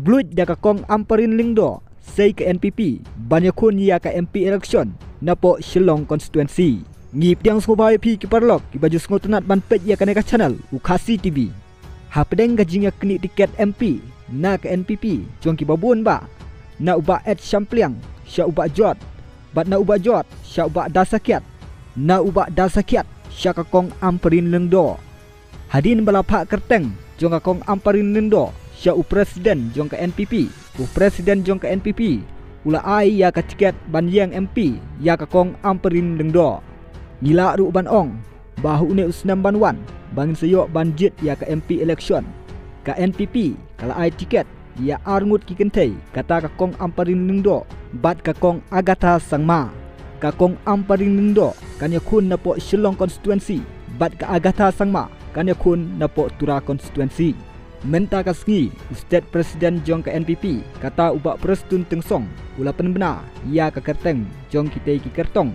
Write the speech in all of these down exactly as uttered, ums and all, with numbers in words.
Bluit da ka Kong Ampareen Lyngdoh, sei ka N P P ban ïakhun ïa ka M P election napoh Shillong constituency. Ngi pdiang sngewbha ïa phi ki paralok kiba ju sngewtynnat ban peit ïa kane ka channel U Khasi T V. Hapdeng ka jingïaknieh tiket M P na ka N P P jong kiba bun bah, na u Bah Ed Shampliang sha u Bah Jot, bad na u Bah Jot sha u Bah Dasakhiat, na u Bah Dasakhiat sha ka Kong Ampareen Lyngdoh. Hadien ba la phah kyrteng jong ka Kong Ampareen Lyngdoh sha u president jong ka N P P, u president jong ka N P P u la ai ïa ka tiket ban ïeng M P ïa ka Kong Ampareen Lyngdoh. Ngi lah ruh ban ong ba ha une u snem ban wan ba ngin sa ïoh ban jied ïa ka M P election, ka N P P ka la ai tiket ïa arngut ki kynthei, kata ka Kong Ampareen Lyngdoh bad ka Kong Agatha Sangma. Ka Kong Ampareen Lyngdoh kan ïakhun napoh Shillong constituency, bad ka Agatha Sangma kan ïakhun napoh Tura constituency. Mynta ka sngi u state president jong ka N P P, kata u Bah Prestone Tynsong, u la pynbna ïa ka kyrteng jong kitei ki kyrtong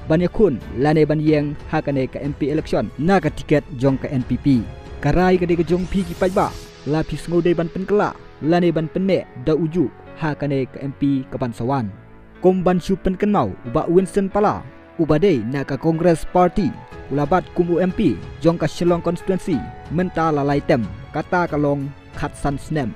ban ïakhun lane ban ïeng ha kane ka M P election na ka tiket jong ka N P P. Ka rai ka dei ka jong phi ki paidbah, la phi sngewdei ban pynkylla lane ban pynneh da u juh ha kane ka M P kaban sa wan. Kum ban shu pynkynmaw, u Bah Winston Pala, uba dei na ka Congress Party, u la bat kum u M P jong ka Shillong constituency mynta la lai term, kata ka long khatsan snem.